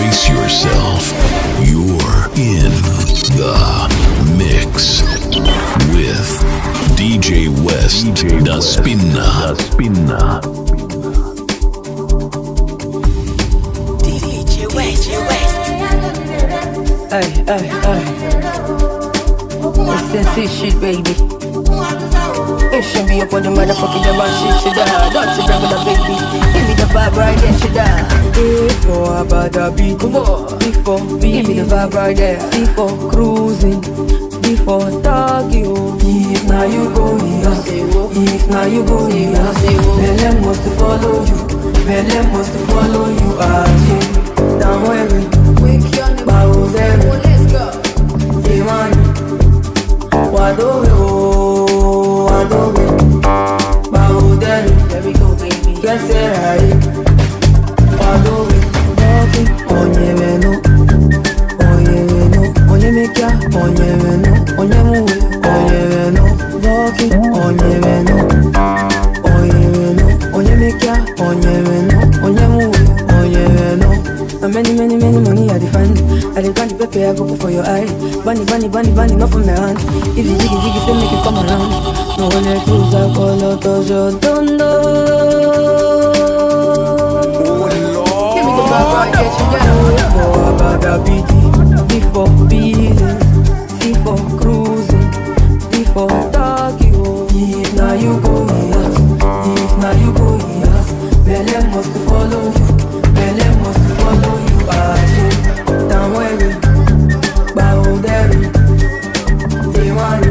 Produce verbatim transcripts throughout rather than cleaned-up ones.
Brace yourself. You're in the mix with D J West, the Spinner. D J West, West. Hey, hey, hey. It's sexy shit, baby. It should be up on the motherfucking dem and shit, shit, ah. Don't you remember the baby? Give me the vibe right there, shit, ah. A for Abada beat. Come on. B for beat. Give me the vibe right there. C for cruising. D for doggy, oh. If na you go, yes. If na you go, yes. Belle must follow you. Belle must follow you, ah, yeah. Don't worry. Wake your neighbor. Bawo zero. Let's go. Say money. Wadowe, oh, wadowe. Bawo zero. There we go, baby. Yes, sir, I. Wadowe. Walking on your no. Onyemeka, onyemeno, onyemuwe, onyemeno, Voki, onyemeno, onyemeno, onyemeka, onyemeno, onyemuwe, onyemeno. Na many, many, many money I dey find. I dey count the pepper, I go put for your eye. Bunny, bunny, bunny, bunny, not for my hand. If you jiggy, jiggy, say make you come around. No one let you say, call out, touch your dondo. Give me the vibe right there, she got it. For Abada B D, B for business, C for cruising, D for doggy, oh. If na you go, yes. If na you go, yes. Belle must follow you. Belle must follow you, ah, yeah. Don't worry, bow there. Say money.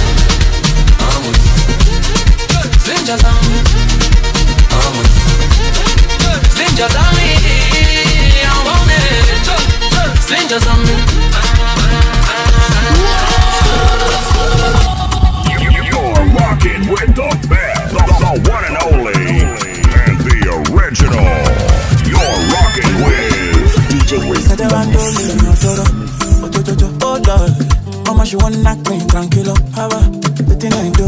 Slim Jazami. Slim Jazami. I want it. Slim Jazami. You're rocking with the best, the, the one and only, and the original. You're rocking with D J Wiz. Hold on. Mama, she wanna knock me tranquilo. How about the thing I do?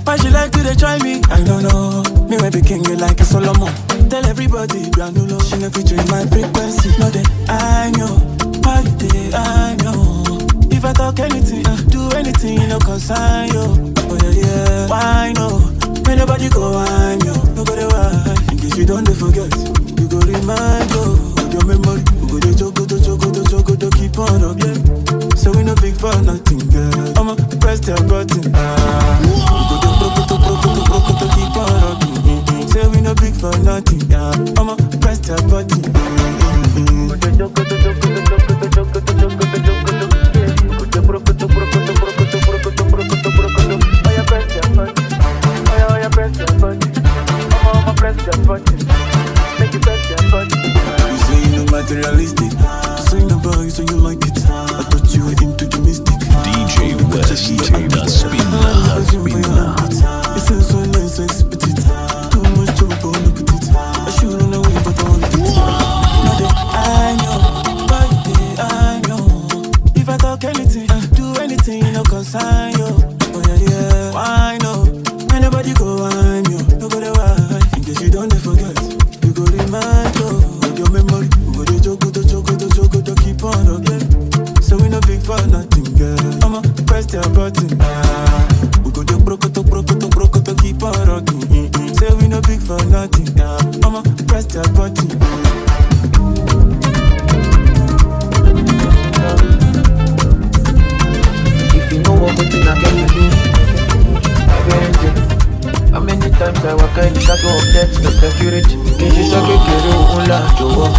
Why she like to dey try me? I don't know. Me wey be king, you like a Solomon. Tell everybody, Granulo. She no fit change my frequency. No, they, I know. Why you dey, I know. If I talk anything, uh, do anything, no concern you. Oh, yeah, yeah. Why no? May nobody go, I'm you. No go there, why? In case you don't dey forget, you go remind you. With your memory, we go dey jogo, to jogo, to jogo, to keep on rocking. So we no big for nothing, girl. I'ma press the button. Ah, we go dey broke, to broke, to broke, to keep on rocking. Mm-mm. Say we no big for nothing, yeah. I'ma press the button. Mm-mm. You say you no materialistic. You say no boy, so you like it. I thought you were into the mystic. D J West, the spinner, spinner. It feels so nice, I spit it. Too much trouble, look at it. I should run away, but I want it. Now that I know, but I know. If I talk anything, uh, do anything, no concern you. Oh, yeah, yeah. Why no? Anybody go, I'm you. No go there, why? In case you don't dey forget, you go remind you. With your memory, we go dey jogo, to jogo, to jogo, to keep on rocking. So we no big for nothing, girl. I'ma press the button. Ah, we go dey broke, to broke, to broke, to keep on rocking. Mm-mm. Say we no big for nothing, yeah. I'ma press the button. If you know what wetin I get to do, I get it. How many times I walk in the shadow of death, the security? Kì í ṣiṣẹ́ kékeré òun là jọ̀wọ́.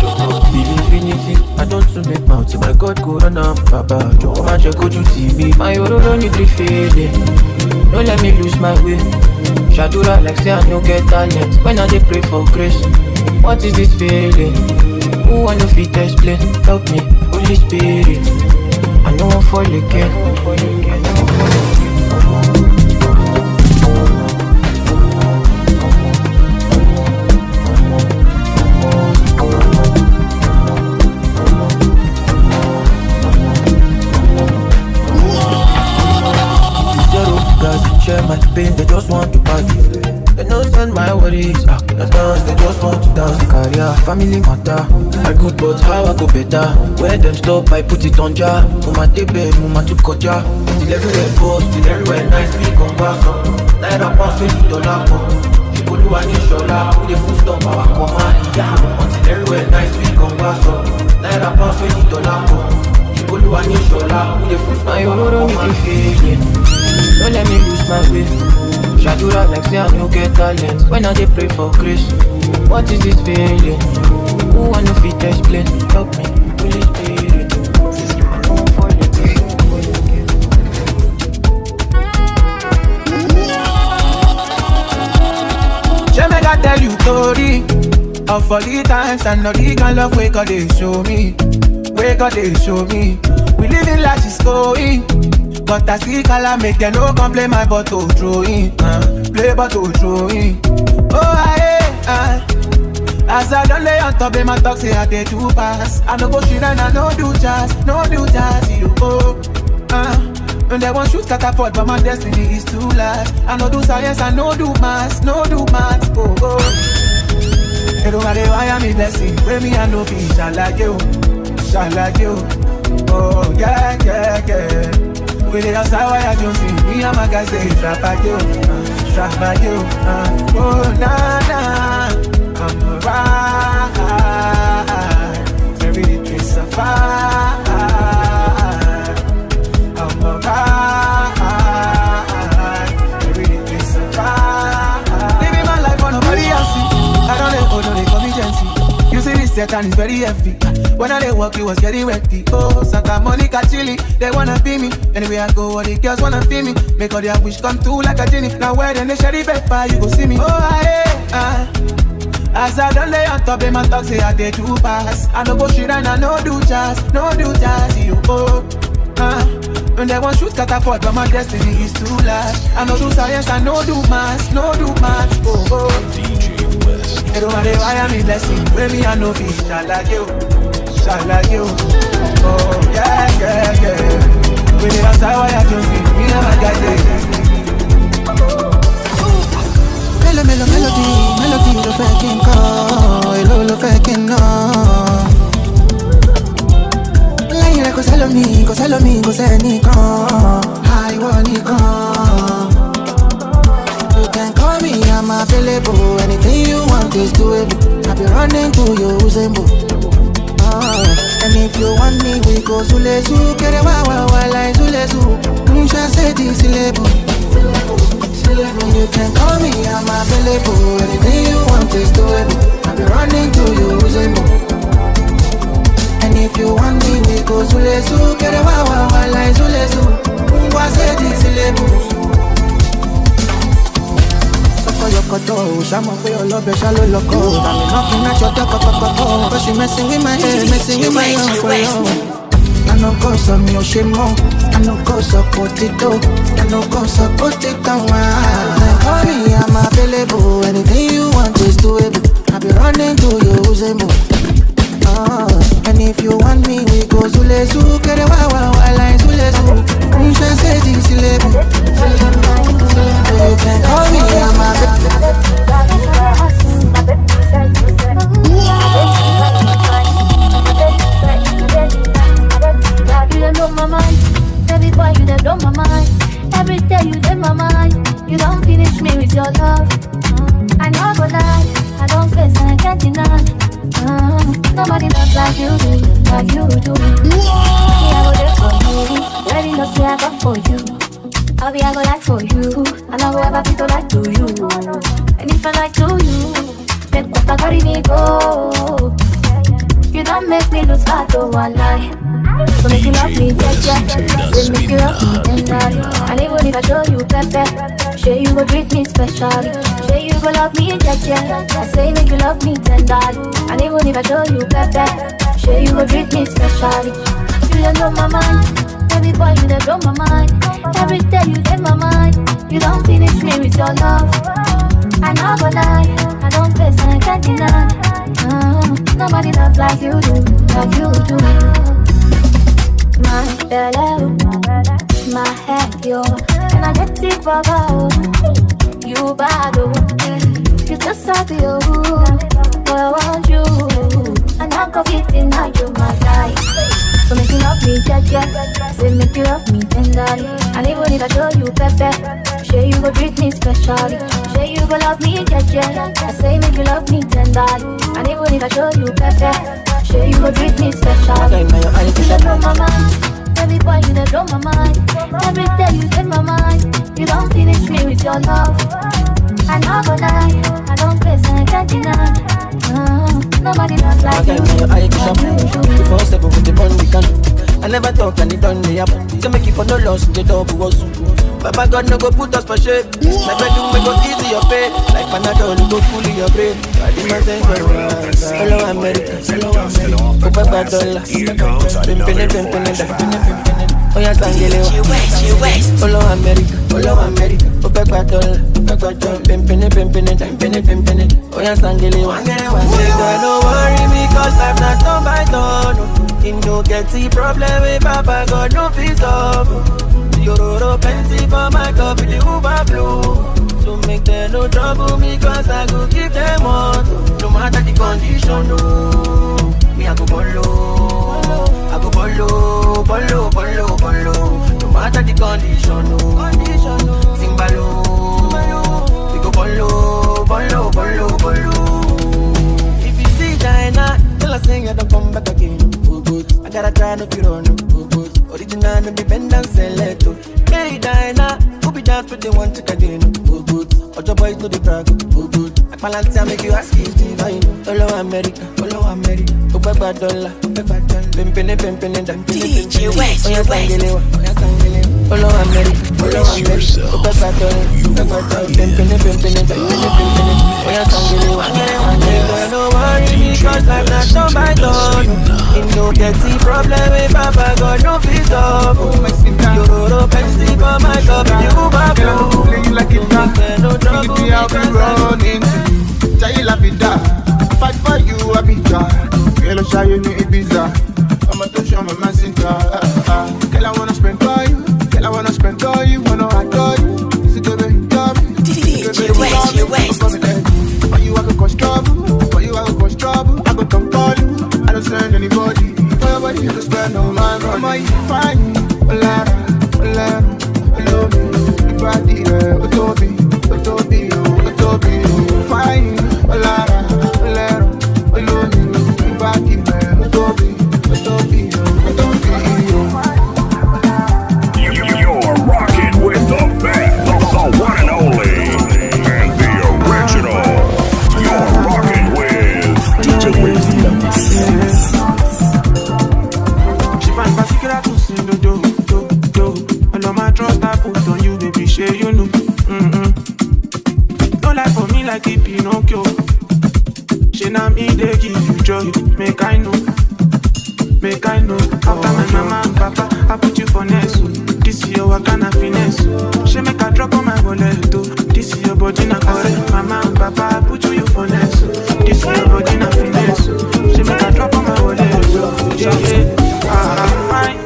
Feel infinity, I don't to make mouth, my God go run am, Baba. Jọ̀wọ́ má jẹ́ kójú tì mí. My òróró ní three fèlè. No let me lose my way. Ṣàdúrà like say I no get talent. When I dey pray for grace, what is this feeling? Who I no fit explain? Help me, Holy Spirit. I no wan fall again. Zero figures, share my pain, they just want to party. They no send my worries, ah, the dance, they just want to dance. Career, family matter, I good, but how I go better? Where them stop, I put it on jar. Mama dey bed, mama too koja. Till everywhere post, till everywhere nice, we come back up. Naira pass, twenty dollar pop. Olúwa ní ṣọlá, who dey full stop our command. Yeah, until everywhere nice, we come back up. Naira pass, twenty dollar pop. Olúwa ní ṣọlá, who dey full stop our command. Don't let me lose my way. Shadura like say I no get talent. When I dey pray for grace, what is this feeling? Who I no fit explain? Help me, Holy Spirit. I no wan fall again. Shey make I tell you story of all the times and all the kind love wey God dey show me, wey God dey show me. We living like it's going, but I still call make dem no come play my bottle throwing, uh, play bottle throwing. Oh, I, I, as I don dey on top, dem a talk say I dey too pass. I no go shit and I no do jazz, no do jazz, you go. Uh, and they want shoot catapult, but my destiny is too large. I no do science, I no do maths, no do maths. Oh, oh. Everybody why I'm a blessing. When me I no be shalaye o, shalaye o. Oh yeah, yeah, yeah. We dey outside why I just see me and my guys say trap back you, trap back you. Uh, oh na na, I'm alright. Every day is a fight. I'm alright. Every day is a fight. Living my life on nobody else. I don't let go, no, they call me Jency. You see this set and it's very heavy. When I dey work, it was getting wetty. Oh, Santa Monica, Chile, they wanna be me. Anywhere I go, all the girls wanna feel me. Make all their wish come true like a genie. Now where then they share the paper, you go see me. Oh, I, I. As I don dey on top, dem a talk say I dey too pass. I no go shit and I no do jazz, no do jazz, you go. Uh, and they want shoot catapult, but my destiny is too large. I no do science, I no do maths, no do maths, oh, oh. D J West. Everybody why I'm a blessing, when me I no be shalaye o, shalaye o. Oh yeah, yeah, yeah. We dey outside why I just see me and my guys dey. Mélòó, mélòó, mélòdì, mélòdì ló fẹ́ kí n kọ́, èló ló fẹ́ kí n ná. Lẹ́yìn rẹ̀ kò sẹ́lómi, kò sẹ́lómi, kò sẹ́nìkan, àìwọ nìkan. You can call me, I'm available. Anything you want is doable. I be running to you, Usain Bolt. Ah, and if you want me, we go Zulezu, kere wa wa wa like Zulezu. Nunca se disilebo. You can call me, I'm available. Anything you want is doable. I be running to you, Usain Bolt. And if you want me, we go Zulezu, kere wa wa wa like Zulezu. Nunca se disilebo. Sọkọyọkọtọ ò ṣàmọ̀ pé ọlọ́bẹ̀ ṣá ló lọ́kọ̀. I'm knocking at your door, kọ́kọ́kọ́kọ́. Cause you messing with my head, messing with my heart for love. I no go some your shame more. I no go so put it down. I no go so put it down. Ah, call me, I'm available. Anything you want is doable. I be running to you, Usain Bolt. Ah, and if you want me, we go Zulezu, kere wa wa wa like Zulezu. Nunca se disilebo. You can call me, I'm a You don't know my mind, baby boy, you don't blow my mind. Every day you in my mind, you don't finish me with your love. Mm, I never go lie, I don't face, I can't deny. Mm, nobody love like you do, like you do. Me, I go there for you, ready to say I come for you. I'll be, I go like for you, I never ever feel like to you. And if I like to you, make what I carry me go. You don't make me lose heart, oh, I lie. So make you love me, yeah, yeah. Say make you love me, then I. And even if I show you, pepe. Say you go treat me specially. Say you go love me, yeah, yeah. I say make you love me tenderly. And even if I show you pepper, say you go treat me specially. You don't know my mind. Every boy you dey blow my mind. Every day you dey my mind. You don't finish me with your love. I not go lie, I don't face and I can't deny. Uh, nobody love like you do, like you do. My belly, my head, yo, and I get it, Baba. You bad, oh. You just sabi, oh. Where was you? And I go fit in now, you my guy. So make you love me, yeah, yeah. Say make you love me tenderly. And even if I show you pepper, say you go treat me specially. Say you go love me, yeah, yeah. I say make you love me tenderly. And even if I show you pepper, say you go treat me specially. Okay, now your eye. You don't know my mind. Every boy you dey blow my mind. Every day you dey my mind. You don't finish me with your love. I not go lie, I don't face and I can't deny. Uh, nobody not like you. Like you do. Before step over the bond we can. I never talk and it done me up. So make it for no loss, the double was. Baba God no go put us for shame. Like I do, we go easy your pain. Like Panadol, go cool your brain. I did my thing for a while. Hello, America. Hello, America. Go back, back, dollar. Pimpin', pimpin', pimpin'. Oh, yeah, Sangele. Olo America, olo America, o fẹ́ gba dọ́là, o fẹ́ gba dọ́là, pẹ́mpẹ́nẹ́ pẹ́mpẹ́nẹ́ pẹ́mpẹ́nẹ́ pẹ́mpẹ́nẹ́, ó yá sangele wa. Say, don't worry me, 'cause life na turn by turn. You no get the problem with Papa God no fit solve. Yororo plenty for my cup, the overflow. So make them no trouble me, 'cause I go give them all. No matter the condition, no. Me, I go follow. I go follow, follow, follow, follow. No matter the condition, no. Condition, no. Timbalo. We go follow, follow, follow, follow. If you see China, tell her say I don't come back again. Oh, good. I gotta try no fear, no. Oh, good. Original, no be bend and select, oh. Hey, Diana, who be dance with the one chick again? Oh, good. Ojo boys no dey brag, oh, good. Palantir make you ask if divine. Olo America, olo America. O fẹ́ gba dọ́là, o fẹ́ gba dọ́là. Pimpin', pimpin', da, pimpin', D J pimpin'. West, ó yá, West. Sangele wa, ó yá, sangele wa. Olo America, olo America. O fẹ́ gba dọ́là, o fẹ́ gba dọ́là. Pimpin', pimpin', da, pimpin', pimpin'. Ó yá, sangele wa, sangele wa. No worry me, 'cause life na turn by turn. You no get the problem with Papa God no fit solve. Yororo plenty for my cup, the overflow. Play you like a track. No trouble, I'll be running. Jai la vida, fight for you, I be try. Girl, I'll show you new Ibiza. I'm a touch on my messenger. Girl, I wanna spend for you. Girl, I wanna spend for you. Wanna adore you. This is the way you love me. D J West, West. For you, I go cause trouble. For you, I go cause trouble. I go come call you. I don't send anybody. For your body, you just spend no man. Am I fine? Olara, Olara, Olomi, Ibadi, eh, Otobi, Otobi, oh, Otobi, oh, fine. Olara, Olara, Olomi, Ibadi, eh, Otobi, Otobi, oh, Otobi, oh. You- You're rocking with the best, the one and only, and the original. You're rocking with D J West. She find particular to sing do do do do. And all my trust I put on you, baby. Share you know. Mm-mm. Don't lie for me like a Pinocchio. She na me they give you joy. Make I know, make I know. After my mama and papa, I put you for next. Oh. This year what kind of finesse? Oh. She make a drop on my wallet too. This year body na correct. Mama and papa, I put you for next. Oh. This year body na finesse. Oh. She make a drop on my wallet too. Yeah, yeah. Ah, ah, fine.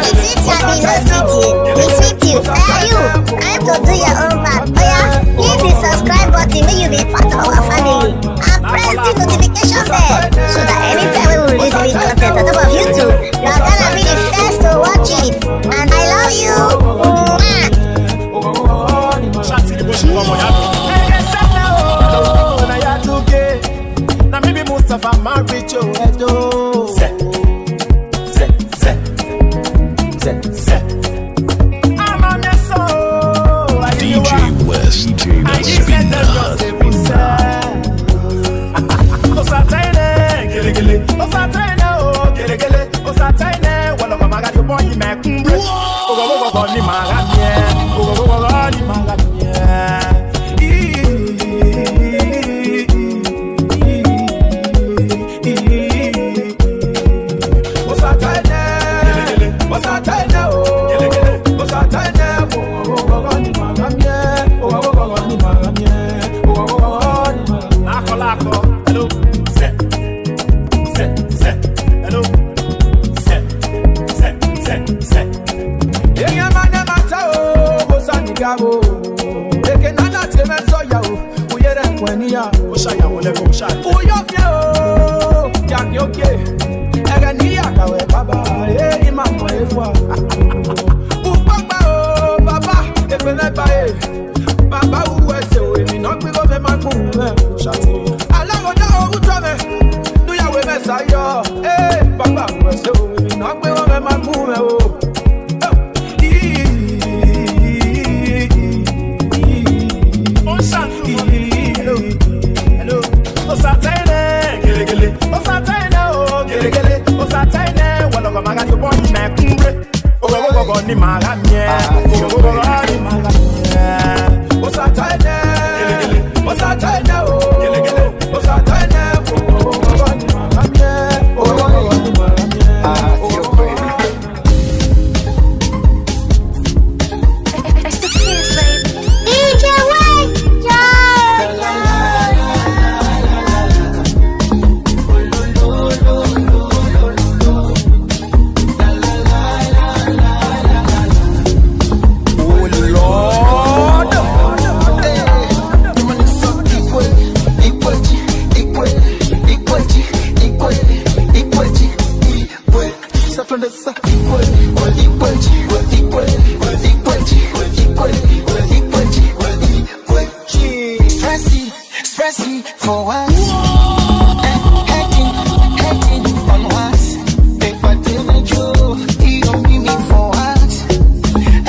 It's sweet you, it's sweet you. Are you? I have to do your own math. Oh yeah, hit the subscribe button, make you be part of our family. And press the notification bell so that anytime we release new content on top of YouTube, you're gonna be the first to watch it. And I love you. Mwah. Ṣáàtì ní bó ṣe kọ́ ọmọ ìyá mi. Ẹ̀ẹ́dẹ̀ sẹ́lẹ̀ o, náà yá tún gé. Na me be Mustapha Maricho Edo. Zẹ, zẹ, zẹ, zẹ, zẹ. I'm on the soul. D J West, D J West. I give them just a reset. Ogogogogo ni màá rà mí ẹ́. Ogogogogo ni màá rà mí ẹ́. Osatene, Osatene, oh. Osatene, oh, oh, oh, oh, ni màá rà mí ẹ́. Oh, oh, oh, oh, ni màá rà mí ẹ́. Oh, oh, oh, oh, ni màá rà mí ẹ́. Lákọ̀lákọ̀, hello. Sẹ̀, sẹ̀, hello. Sẹ̀, sẹ̀, sẹ̀, sẹ̀. Eke nana te me so ya o. Uye re kwenia. Oshaya wole ko sha. Uyo fie o. Ya ki oke. Ege ni ya ka we baba. Eh, ima mo e fwa. Upapa o, baba. Epe me ba e. Baba uwe se o, emi na gbe go me ma gun me. Shati. Alawo da o to me. Do ya we me sayo. Eh, baba uwe se o, emi na gbe go me ma gun me o. Hello. Hello. Osatene, gele gele. Osatene, oh, gele gele. Osatene, wala kwa magani boy me kumre. Ogogogogo ni màá rà mí ẹ́. Ogogogogo ni màá rà mí ẹ́. Osatene, Osatene, oh. Osatene, oh, oh, oh, ni màá rà mí ẹ́. Ogogogogo ni màá rà mí ẹ́. It's the kids, baby. D J Wayne, yo, yo. Oh Lord. Hey. Saturday, sa-, Stressy, stressy for what? Eh, hating, hating on what? Paper till the joe, he don't give me for what?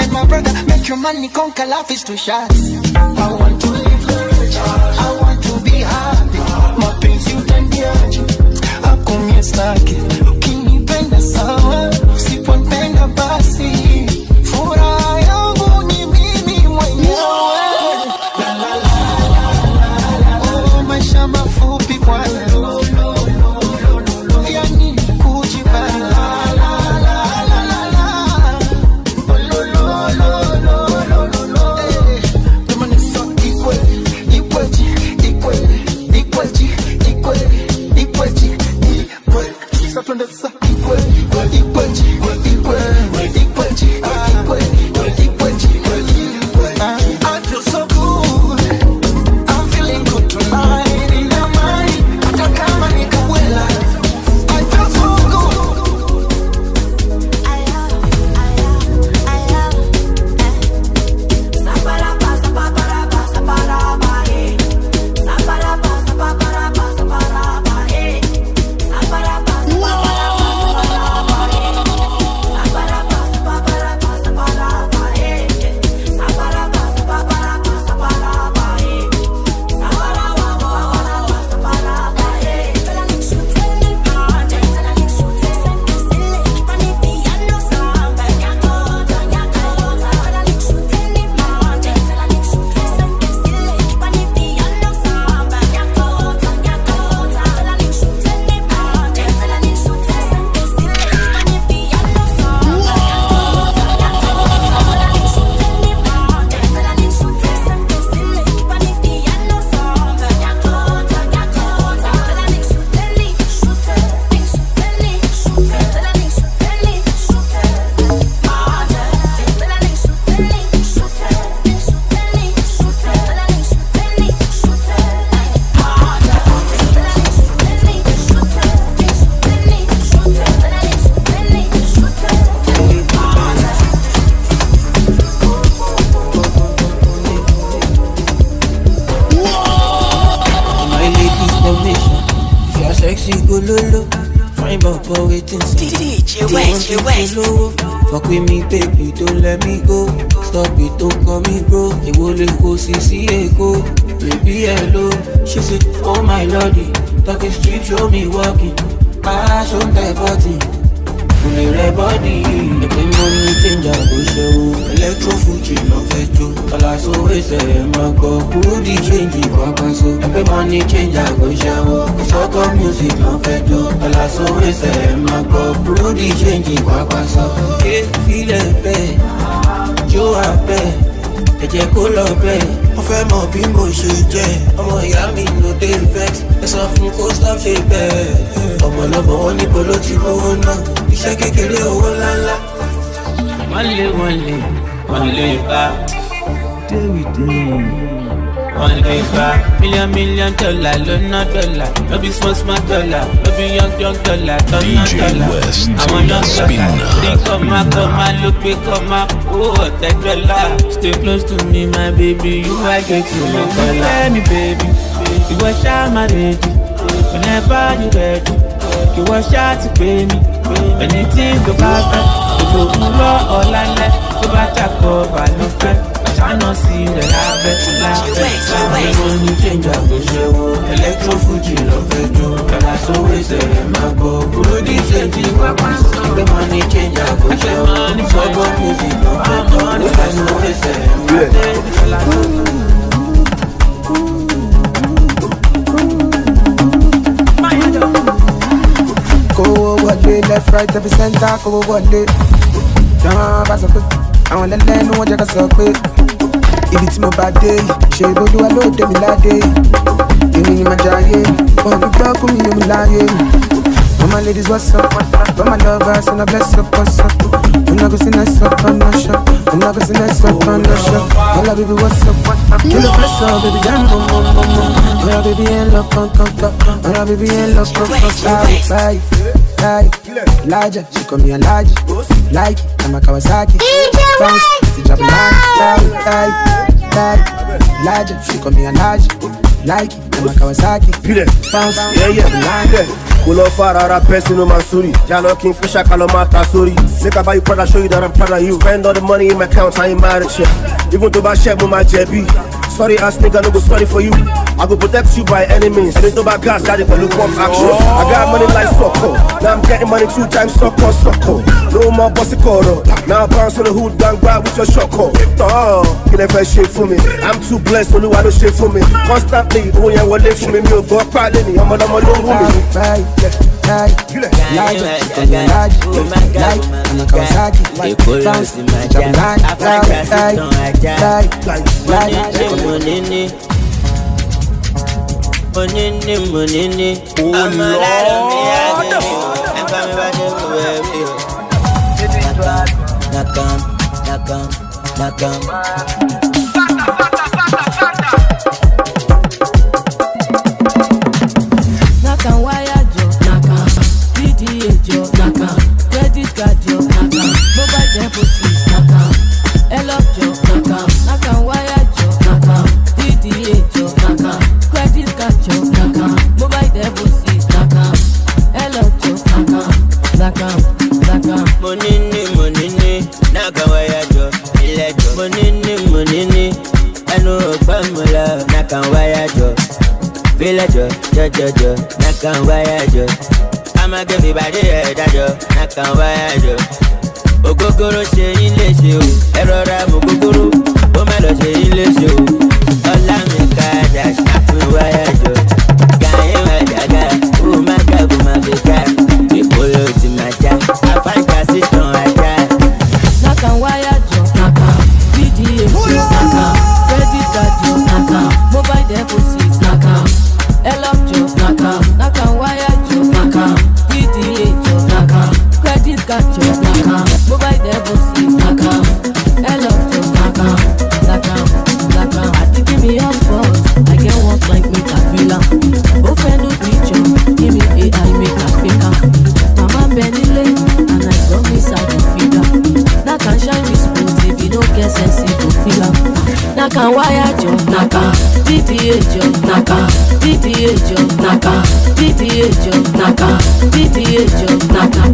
And my brother, make your money come Calafis to shots. I want to live rich, I want to be happy. Mapenzi utaniaje? Hapo mie staki. Ukinipenda sawa, usiponipenda basi. Furaha yangu ni mimi mwenyewe. Oh, maisha mafupi bwana. Yani kujibana. I feel so good. I'm feeling good tonight. In the mind, hata kama ni kabwela. I feel so good. My ladies for mission. If you're sexy, go low low. Fine boy, boy, waiting. D J West, West. Fuck with me, baby, don't let me go. Stop it, don't call me bro. Ewo le ko sisi eko. Baby, hello. She said, oh my lordy, talking street, show me walking. Pass on the body. Fully red body. If the money thing Always say my go, put the change in kwakwa so. Every money change I go shower. Soccer music no fit do. All I so we say my go, put the change in kwakwa so. Yeah, feel it, babe. Joe, I bet. Ẹ jẹ́ kó lọ bẹ́ẹ̀. Wọ́n fẹ́ mọ bí mo ṣe jẹ́. Ọmọ ìyá mi ló dé vex. Ẹ sọ fún kó stop ṣe bẹ́ẹ̀. Ọmọ lọ́mọ wọn níbo ló ti rówó náà. Iṣẹ́ kékeré owó ńláńlá. Wọ́n lé, wọ́n lé, wọ́n lé bá. Stay with me. Wọ́n lé bá. Million, million dollar, ló ná dollar. No be small, small dollar. No be young, young dollar, tó ná D J dollar. West, Àwọn young dollar. Spinner. Three comma, comma, ló pé comma. Owó ọ̀tẹ̀ dollar. Stay close to me, my baby. You are getting my dollar. Tell me, baby. Ìwọ ṣáà máa lè di. Whenever you ready. Ìwọ ṣáà ti pè mí. Anything tó bá fẹ́. Òjò òwúrọ̀ ọ̀la lẹ̀. Tó bá jà kọ́ ọba ló fẹ́. Ṣáná sí rẹ̀ lábẹ́ lábẹ́. Àwọn ọmọ ní change àgbẹ̀ṣẹ́wó. Electro Fuji ló fẹ́ jó. Kàlá sówó ẹsẹ̀ rẹ̀ máa gbọ́. Bùrọ̀dì ṣe ti wá pàṣẹ. Pé wọ́n ní change àgbẹ̀ṣẹ́wó. Sọ́gbọ́n music ló fẹ́ jó. Ó fẹ́ sówó ẹsẹ̀ rẹ̀ máa gbọ́. Kówó wọlé, left, right, every center, kówó wọlé. Táwọn bá sọ pé àwọn lẹ́lẹ́nu wọn jẹ́ ká sọ pé ibi tí mo bá dé yìí, ṣe Olúwa ló dé mi ládé yìí. Èmi ni màá jayé, wọn ò ní gbọ́ kú mi, èmi láyé mi. All my ladies, what's up? All my lovers, and I bless up, what's up? I'm not gonna say nice up, I'm not sure. I'm not gonna say nice up, I'm not sure. All I baby, what's up? Kill the first up, baby, jam, boom, boom, boom, boom. All I baby, and love, come, come, come. All I baby, and love, come, come, come. Bye, bye, bye. Larger, she call me a large. Like, I'm a Kawasaki. Bounce, it's a black. Bye, bye, bye. Larger, she call me a large. Like, I'm a Kawasaki. Pile. Bounce, yeah, yeah. Pile. Kò lọ far rárá, bẹ́ẹ̀ sínú máa sórí. Yálọ kí n fún ṣàkà lọ máa ta sórí. Make I buy you Prada, show you that I'm proud of you. Spend all the money in my account, I ain't mad at you. Even tó bá ṣẹ́, mo máa jẹ̀bi. Sorry ass nigga, no go sorry for you. I go protect you by enemies. Ẹni tó bá gas jáde pẹ̀lú pump action. I got money like Soko. Now I'm getting money two times Soko Soko. No more bossy koro. Now bounce on the hood, down, grab with your shoko. Tán, kí lẹ fẹ́ ṣe fún mi? I'm too blessed, Olúwa ló ṣe fún mi. Constantly, owó yẹn wọlé fún mi, mi ò gbọ́ pálẹ̀ ni, ọmọdọ́mọ ló ń wù mí. Bye, bye, bye. Large, large, like, I'm a Kawasaki. Bounce, it's a black, bye, bye, bye, bye. Monini, monini, monini. Oh, Lord. Nakam, nakam, nakam, nakam. Nakam wire jo, nakam. D D A jo, nakam. Credit card jo, nakam. Mobile deposit, nakam. Elop jo, nakam. Nakam wire jo, nakam. D D A jo, nakam. Credit card jo, nakam. Mobile deposit, nakam. Elop jo, nakam. Nakam, nakam. Monini, monini, nakam wire jo, ilé jo. Monini, monini, ẹnu ọgbọ́n mu lọ, nakam wire jo. Village jo, jo, jo, jo, nakam wire jo. I'ma give everybody a dajo, nakam wire jo. Ògógóró ṣe yín léṣe o, ẹ rọra mú gógóró, ó má lọ ṣe yín léṣe o. Ọlá mi ká dà, ṣàpín wáyà jọ. Gàáyé wà dàgà, ó má ga, kó má fi ká. Èkó ló ti máa já, àfáìkà sí tàn ajá. Nakam wire jo, nakam. D D A jo, nakam. Credit card jo, nakam. Mobile deposit, nakam. Elop jo, nakam. Nakam wire jo, nakam. D D A jo, nakam. Credit card jo, nakam. Mobile deposit, nakam. Elop jo, nakam. Nakam, nakam. I think give me your phone. I get one like me, I feel am. Ó fẹ́ do picture, give me A I, make I fake am. Mama bẹ nílé, and I promise I go feed am. Nakam shine this put, if you no get sense, you go feel am. Nakam wire jo, nakam. D D A jo, nakam. D D A jo, nakam. D D A jo, nakam. D D A jo, nakam.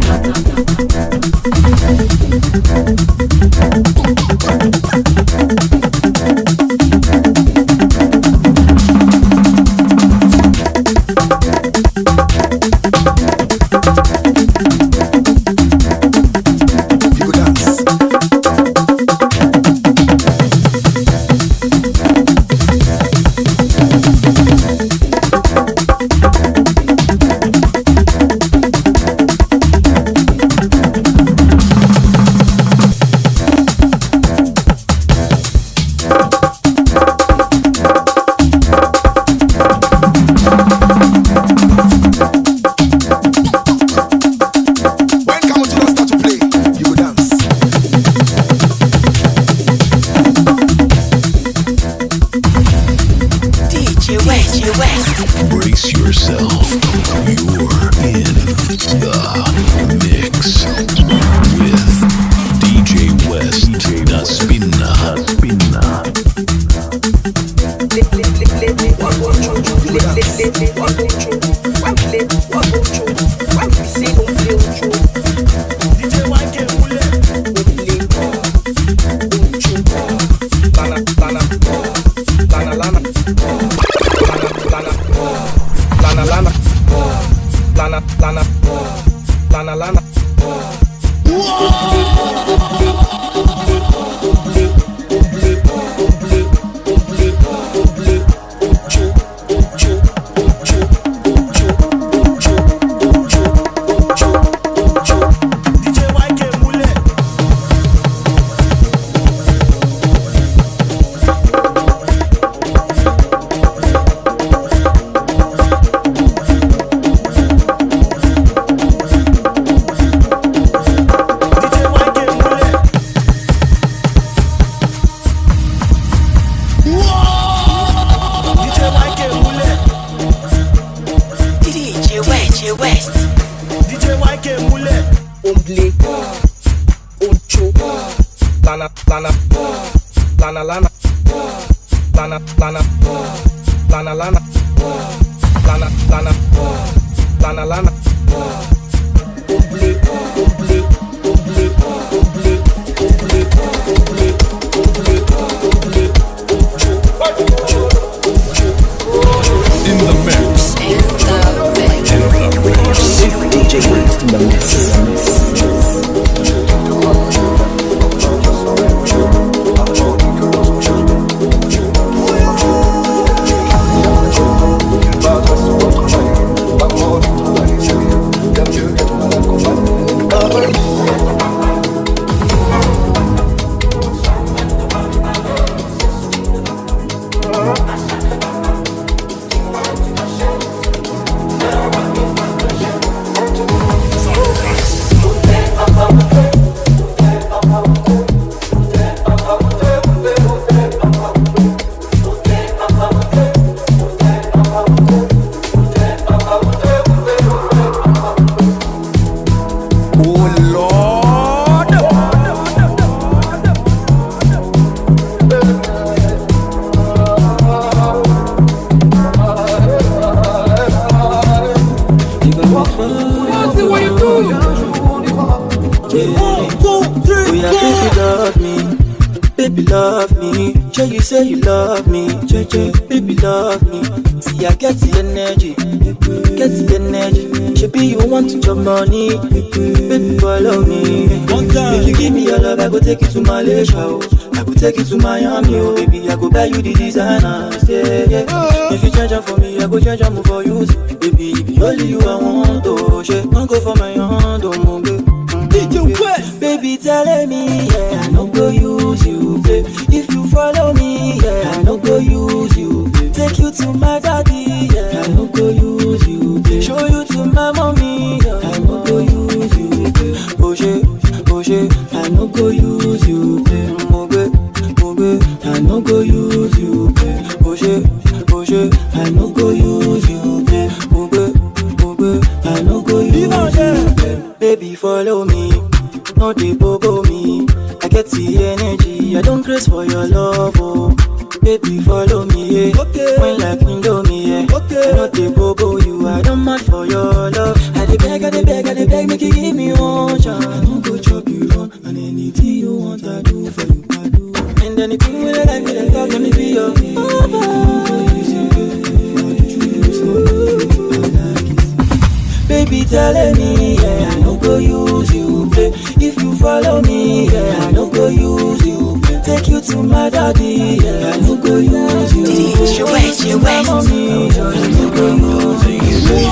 Lana, lana, lana, lana, lana, lana, lana, lana, lana, lana, lana, lana, lana, lana. In the mix. In the mix. This D J in the mix. Oh Lord. What you do? One, two, three, four. Baby, love me. Baby, love me. Sure you say you love me. Che, che. Baby, love me. See, I get the energy. Get the energy. Shebi you want to chop money. Baby, follow me. One time. If you give me your love, I go take you to Malaysia. Oh. I go take you to Miami. Oh, baby, I go buy you the designer. Yeah, yeah. If you change am for me, I go change am for you. Baby, if you only you I want, oh, shit. Don't go for my hand, oh, my baby. D J West. Baby, telling me, yeah, I no go use you, babe. If you follow me, yeah, I no go use you, babe. Take you to my daddy, yeah, I no go use you, babe. Show you to my mommy, yeah, I no go use you, babe. Oh, shit, oh, shit, I no go use you, babe. Oh, babe, oh, babe, I no go use you, babe. Oh, shit, oh, shit, I no go use you, babe. Oh, babe, oh, babe, I no go use you, babe. Baby, follow me, no dey bobo me. I get the energy, I don't craze for your love, oh. Baby, follow me, yeah. Okay. When like window me, yeah. Okay. I no dey bobo you, I don't mad for your love. I dey beg, I dey beg, I dey beg, make you give me one chance. I no go chop you run, and anything you want, I do for you, I do. And anything we dey like, we dey talk, let me be your lover. Baby, telling me, yeah, I no go use you, play. If you follow me, yeah, I no go use you, play. Take you to my daddy, yeah, I no go use you, play. Take you to my mommy, yeah, I no go use you, play. I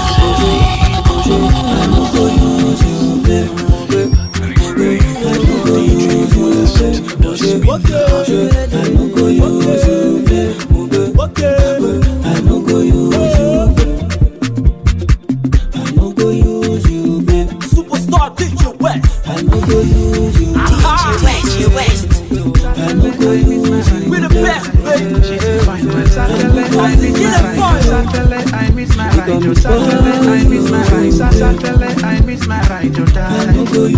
no go use you, play. I no go use you, play. I no go use you, play. I no go use you, play. I no go use you, babe. Superstar D J West. I no go use you. D J West, D J West. I no go use you, babe. We the best, baby. Satellite, I miss my ride. Satellite, I miss my ride. Satellite, I miss my ride. Satellite, I miss my ride.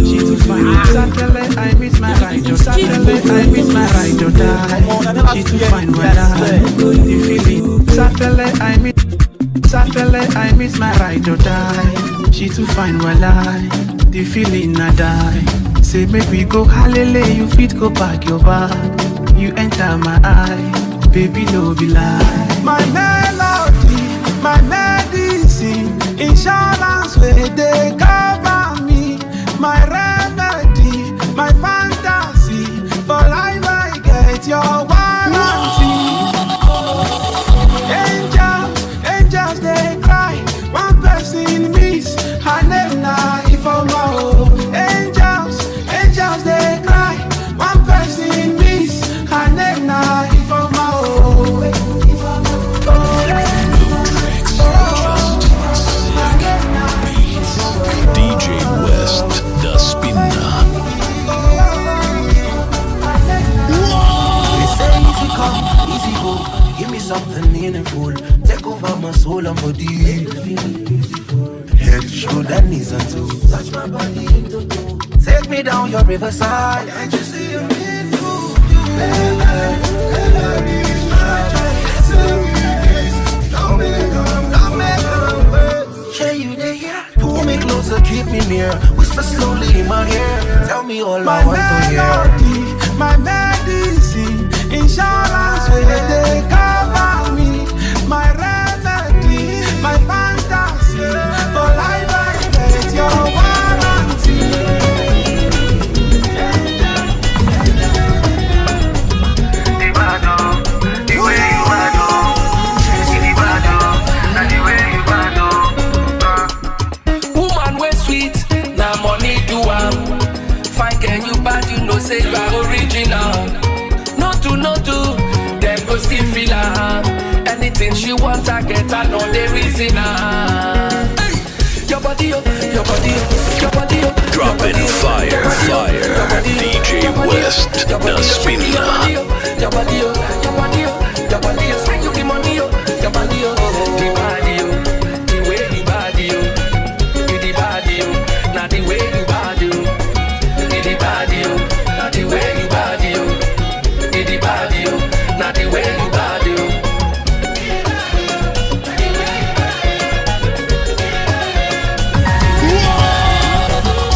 She too fine. Satellite, I miss my ride. Satellite, I miss my ride. She too fine, well, I the feeling. Satellite, I miss. Satellite, I miss my ride or die. She too fine, well I the feeling I die. Say make we go halele, you fit go pack your bag. You enter my eye, baby, no be lie. My melody, my medicine, insurance where they cover me. My remedy, my fantasy, for life I get your warranty. Angels, angels they cry, one person miss, her name na Ifeoma o. Angels, angels they cry, one person miss, her name na Ifeoma o. New tracks, just sick beats. D J West, the spinner. They say easy come, easy go. Give me something meaningful. Take over my soul and body. Head, shoulder, knees and toes. Touch my body into two. Take me down your riverside. Can't you see I'm in My melody, my medicine, insurance wey dey cover me, my remedy, my fantasy, for life I get your warranty. The bad, oh, the way you bad, oh, the bad, oh, na the way you bad, oh. Woman wey sweet, na money do am. Fine girl, you bad, you know say you are original. No do, no do, dem go still feel am. Anything she want, I get, I know the reason am. Hey! Your body, oh, your body, oh, your body, oh, your Dropping body, oh, fire, your body, oh, fire. Your body, oh, D J your body, oh, West, your body, the oh, spinner. Your body, oh, your body, oh, your body, oh, your body, oh, spend you the money, oh, your body, oh, the body, oh. The way you bad, yo. You the bad, yo. Not the way you bad, yo. You the bad, yo. Not the way you bad, yo. You the bad, yo. Not the way you bad, yo.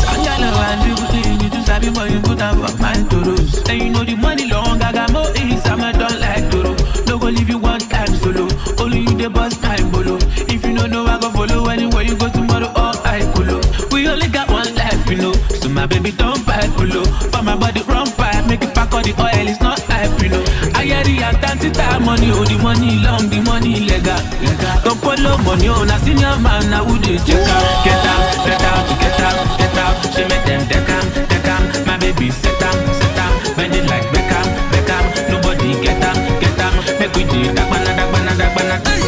Sangalo and you put in, you too sabi, but you put am for my toros. And you know the money long, I got more is, I'm a don like Doro. No go leave you one time solo. Only you the boss, time bolo. If you no know, I go follow anywhere you go tomorrow or I colo. We only got one life, you know. So my baby don't buy polo. For my body run pipe, make it pack all the oil, it's not hype, you know. I hear the Atlantic time money, oh the money long, the money legal, legal. Don't follow money, oh na senior man, now who they check out? Get out, get out, get out, get out. She make them take am, take am. My baby set am, set am. Bend it like Beckham, Beckham. Nobody get am, get am. Make we do dagbana, dagbana, dagbana. Hey!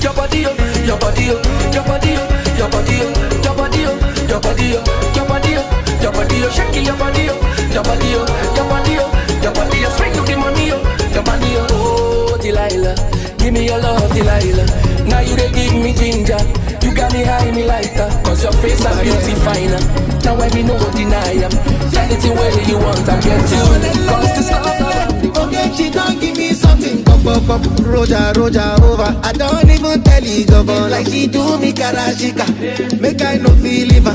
Your body, oh, your body, oh, your body, oh, your body, oh, your body, oh, your body, oh, your body, oh, your body, oh, shake it, your body, oh, your body, oh, your body, oh, your body, oh, spend you the money, oh, your money, oh. Oh, Delilah, give me your love, Delilah. Now you they give me ginger. You got me high, me lighter. Cause your face and beauty finer. Now I be no go deny am. Anything way you want, I get you. Cause the stars are Okay, she don't give me something. Pop, pop, pop. Roja, Roja over. I don't even tell you, governor. Like she do me karashika. Make I no feel liver.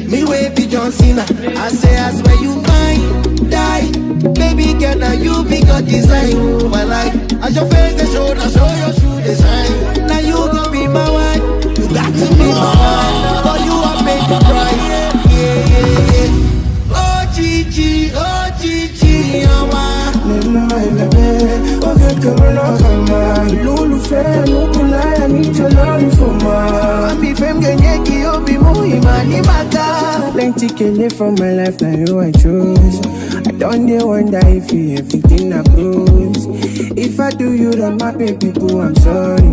Me way be John Cena. I say, I swear you mine. Die. Baby girl, now you be God design. My life. As your face they show, now show your shoe design. Now you go be my wife. You got to be my wife. For you, I paid the price. Yeah, yeah, yeah. Oh, Gigi, oh, Gigi, oh, my. Nínú ẹ̀bẹ̀bẹ̀, ó fẹ́ kí ọmọ náà kà máa. Lólùfẹ́, lókun láyà níjọ lórí fún ma. Àmì fẹ́ mi gẹ̀yẹ́ kí ó bí mú ìmọ̀ ní màkà. Plenty kele for my life, now you I choose. I don't dey wonder if you everything I cruise. If I do you wrong, my baby boo, I'm sorry.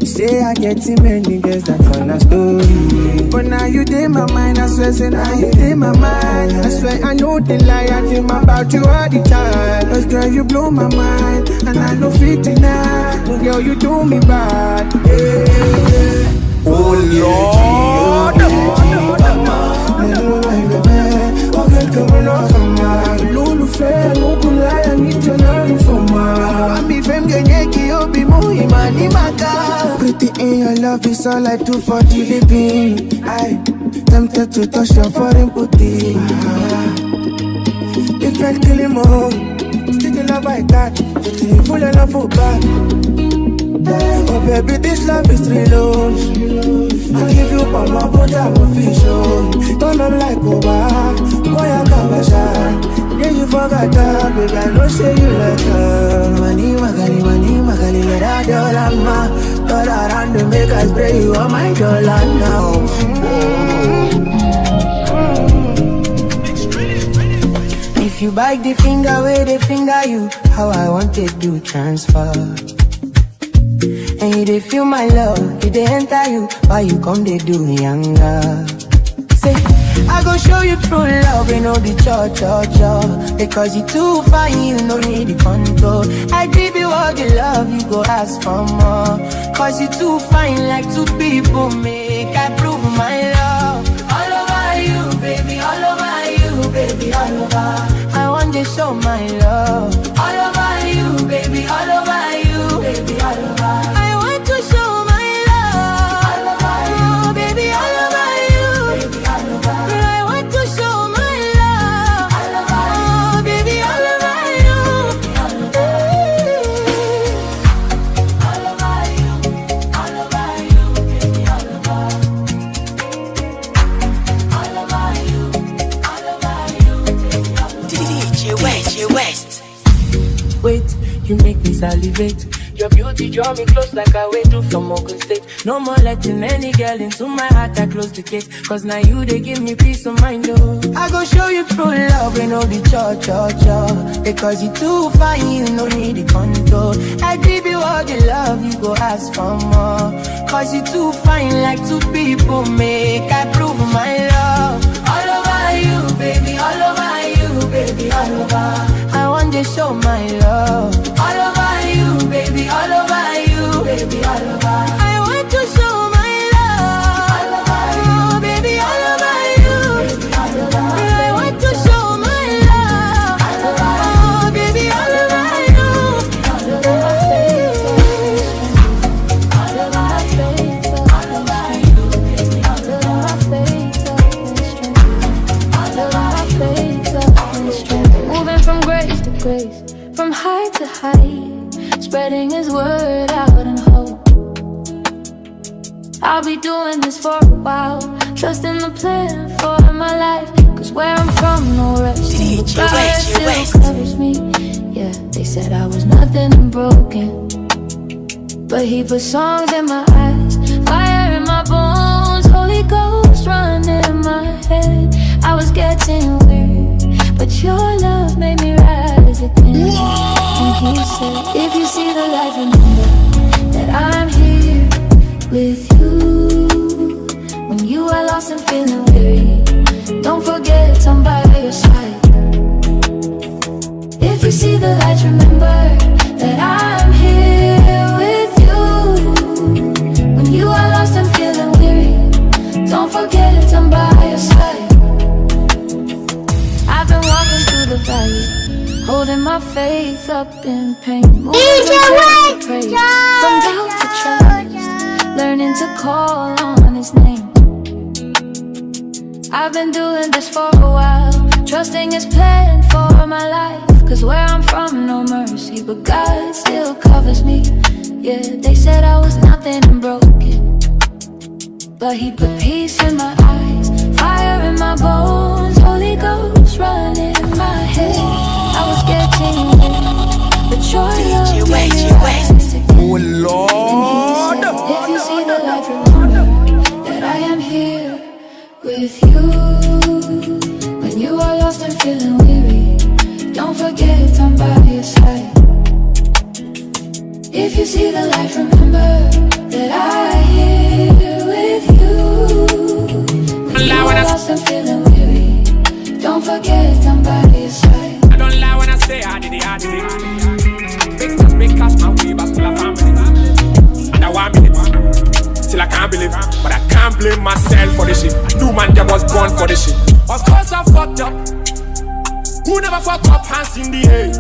You say I get too many girls, that's all a story. But now you dey my mind, I swear, say now you dey my mind. I swear I know the lie, I dream about you all the time. Cause girl, you blow my mind, and I know fit deny. Girl, you do me bad. Yeah, yeah, yeah. Oh Lord. Olólùfẹ́, mo kú láyà níjọ lórí fún ma. Àmì fẹ́ mi gẹ̀yẹ́ kí ó bí mú ìmọ̀ ní màkà. Pretty in your love is all I do for the living. I tempted to touch your foreign booty. If I kill him, oh, still the love I got. Fifty full of love for back. Oh baby, this love is real, oh. I give you all my body, I'm official. Don't look like Oba, boy, I come a shot. Yeah, you forgot that, baby, I know say you like her. Money, Magali, money, Magali, let her dollar, ma. All around to make us pray you are my dollar now. If you bite the finger where they finger you, how I want it do transfer. And you they feel my love, it they enter you, why you come they do younger? Say, I go show you true love, you know the cho cho cho. Because you too fine, you no need the control. I give you all the love, you go ask for more. Cause you too fine, like two people make I prove my love. All over you, baby, all over you, baby, all over. I want to show my love. All over you, baby, all over you, baby, all over. I want to show my love. All over you, baby, all over you, baby, all over. I want to show my love. All over West. Wait, you make me salivate. Your beauty draw me close like I went to from Ogun State. No more letting any girl into my heart. I close the gate. Cause now you they give me peace of mind, oh. I go show you true love, we no be cho cho cho. Because you too fine, you no need the control. I give you all the love, you go ask for more. Cause you too fine, like two people make. I prove my love. All over you, baby, all over you, baby, all over. I want to show my love. All over you, baby, all over you, baby, all over. I want to show my love. All over you, baby, all over you. I want to show my love. Oh, baby, all over you. Moving from grace to grace, from height to height, spreading his word out in hope. I'll be doing this for a while, trusting the plan for my life. Cause where I'm from, no rest. The sky still covers me. Yeah, they said I was nothing and broken. But he put songs in my eyes, fire in my bones, Holy Ghost running my head. I was getting weary, but your love made me rise again. And he said, if you see the light, remember that I'm here with you. When you are lost and feeling weary, don't forget I'm by your side. If you see the light, remember that I'm here with you. When you are lost and feeling weary, don't forget I'm by your side. I've been walking through the valley, holding my faith up in pain. Moving from strength to praise, from doubt to trust, learning to call on his name. I've been doing this for a while, trusting his plan for my life. Cause where I'm from, no mercy, but God still covers me. Yeah, they said I was nothing and broken, but he put peace in my eyes, fire in my bones, Holy Ghost running my head. I was getting weak, but your love made me rise again. Oh Lord. And he said, if you see the light, remember that I am here with you. When you are lost and feeling weary, don't forget I'm by your side. If you see the light, remember that I here with you. When you are lost and feeling weary, don't forget I'm by your side. I don't lie when I say I did it, I did it. Big cash, big cash, my way, but still a family. And I want minute, still I can't believe. But I can't blame myself for this shit. I do, man, that was born for this shit. Of course I fucked up. Who never fuck up, hands in the air?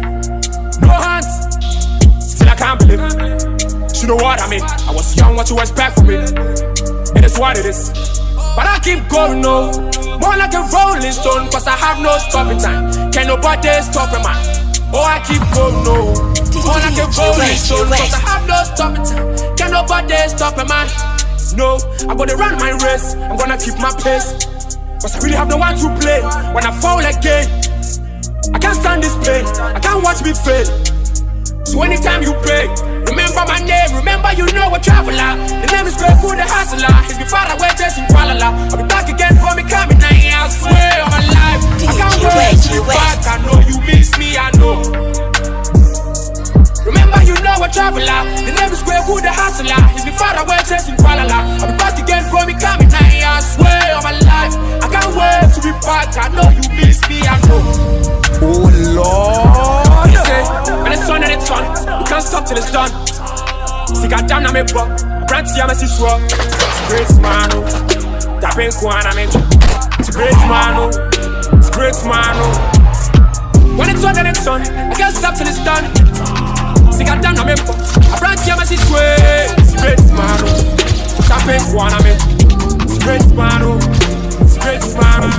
No hands. Still I can't believe. You know what I mean? I was young, what you expect from me? It is what it is. But I keep going, no. More like a rolling stone, cause I have no stopping time. Can nobody stop a man? Oh, I keep going, no. More like a rolling stone, cause I have no stopping time. Can nobody stop a man? No, I'm gonna run my race. I'm gonna keep my pace. Cause I really have no one to play when I fall again. I can't stand this pain, I can't watch me fail. So anytime you pray, remember my name, remember you know a traveler. The name is Great Good, the hustler. He's been far away chasing Kualala. I'll be back again for me coming night. I swear on my life, I can't wait to be back. I know you miss me, I know. Remember you know a traveler. The name is Great Good, the hustler. He's been far away chasing Kualala. I'll be back again for me coming night. I swear on my life, I can't wait to be back. I know you miss me, I know. Oh Lord. He say, when it's on and it's on, you can't stop till it's done. See, God damn, I'm a buck. Brand T M S is raw. It's a great man, oh. Tapping Kwana, man. It's a great man, oh. It's a great man, oh. When it's on and it's on, I can't stop till it's done. See, God damn, I'm a buck. Brand T M S is way. It's a great man, oh. Tapping Kwana, man. It's a great man, oh. It's a great man, oh.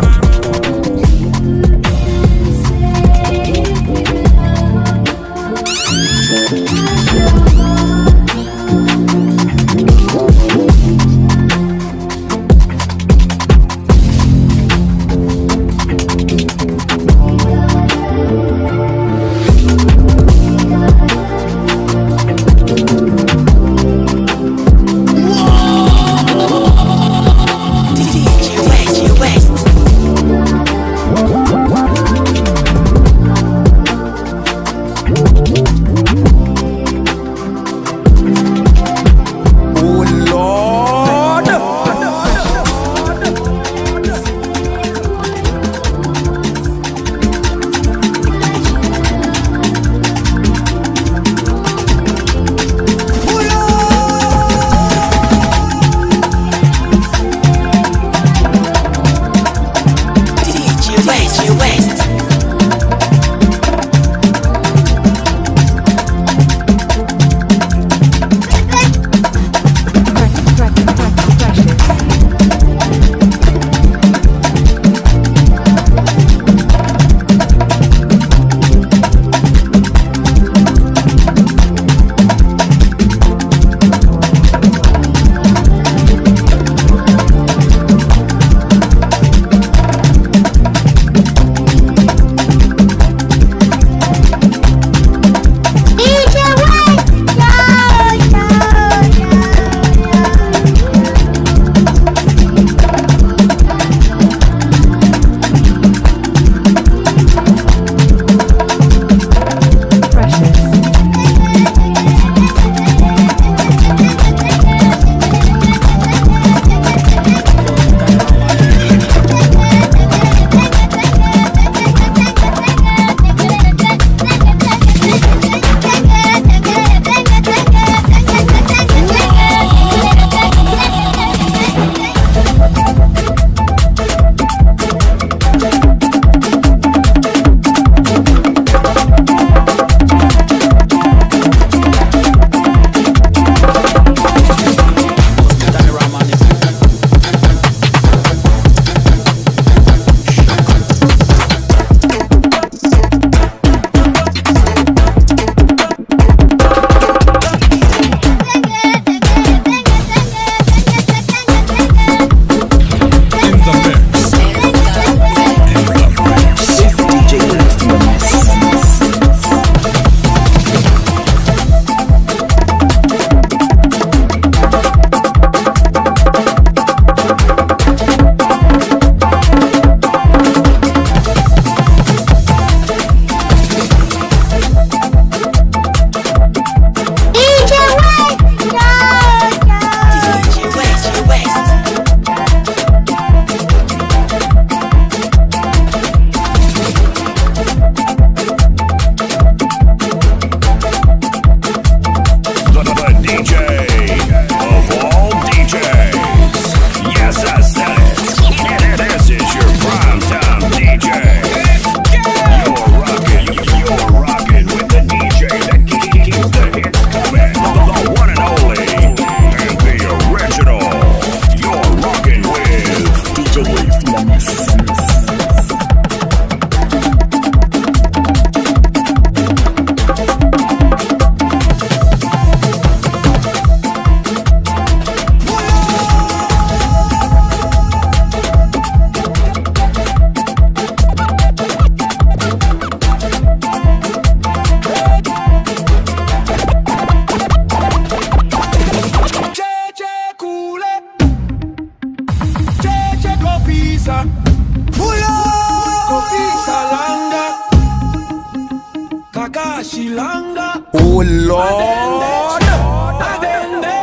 Takashi Langa. Oh Lord. Adende,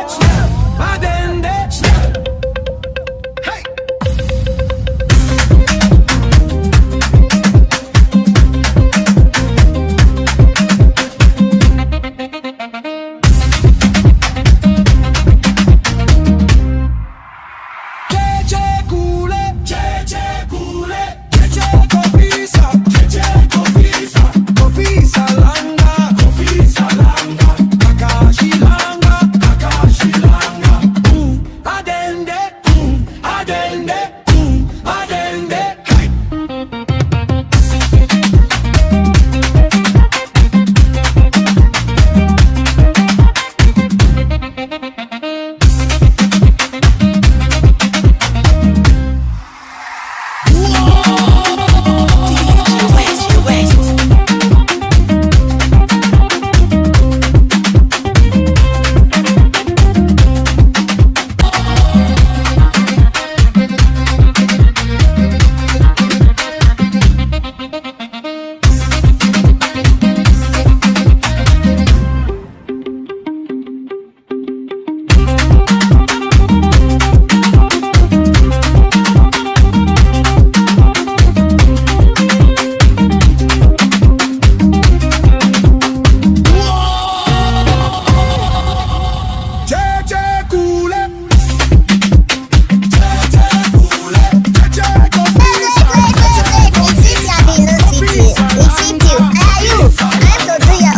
adende, adende. Hey. Cheche kule, cheche kule, cheche kofisa, cheche kofisa, kofisa langa, kofisa langa, kakashi langa, kakashi langa. Mm, adende, mm, adende, mm, adende. Hey.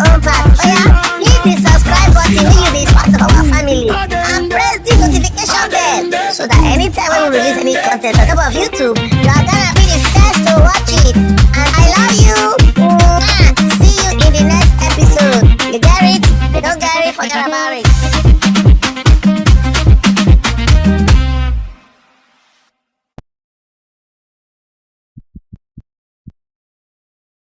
Hit the subscribe button, make you be part of our family, and press the notification bell so that anytime when we release any content on top of YouTube, you are gonna be the first to watch it. And I love you. Mwah. See you in the next episode. You get it? You don't get it? Forget about it.